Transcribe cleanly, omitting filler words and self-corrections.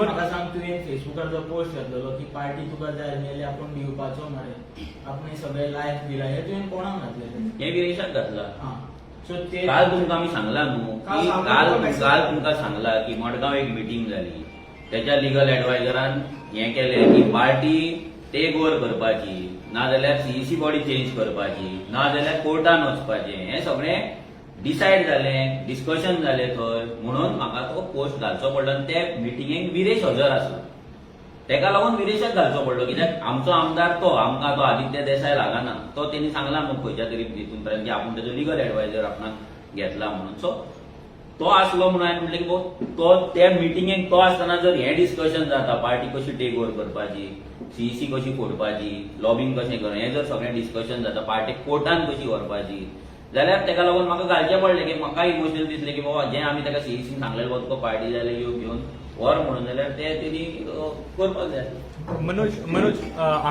म्हाका सांग, तुवें फेसबुकार जो पोस्ट घातलेलो की पार्टी तुका जाय जाल्यार आपूण दिवपाचो मरे, आपणे सगळे लायफ दिला, हे तुवें कोणाक घातलेले? हे विरेशाक घातला. हा, सो ते काल तुमकां आमी सांगला न्हू काल की सांगला काल तुमकां message. काल तुमकां सांगला की मडगांव एक मिटींग जाली, त्याच्या लिगल एडवायझरान हें केलें की पार्टी टेक ओवर करपाची, नाजाल्यार सीईसी बॉडी चेंज करपाची, नाजाल्यार कोर्टान वचपाचें, हें सगळें डिसायड जालें, डिस्कशन जालें थंय. म्हणून म्हाका तो पोस्ट घालचो पडलो आनी ते मिटिंगेक विरेश हजर आसलो. तेका लागून विरेशाक घालचो पडलो, कित्याक आमचो आमदार तो, आमकां तो आदित्य देसाय लागना. तो तेणी सांगला न्हू खंयच्या तरी हितून की आपूण तेजो लिगल एडवायझर आपणाक घेतला म्हणून. सो तो आसलो म्हणून हांवें म्हणलें की बाबा, तो त्या मिटिंगेक तो आसतना जर हें डिस्कशन जाता, पार्टी कशी टेक ओवर करपाची, सीईसी कशी फोडपाची, लॉबिंग कशें करप, हें जर सगळें डिस्कशन जाता, पार्टी कोर्टान कशी व्हरपाची, जाल्यार तेका लागून म्हाका घालचें पडलें की म्हाका इमोशनल दिसलें की बाबा, जें आमी ताका सीईसीन सांगलेलें, बाबा तुका पार्टी जाय जाल्यार यो घेवन व्हर म्हणून, जाल्यार ते तेणी करपाक जाय. मनोज, मनोज.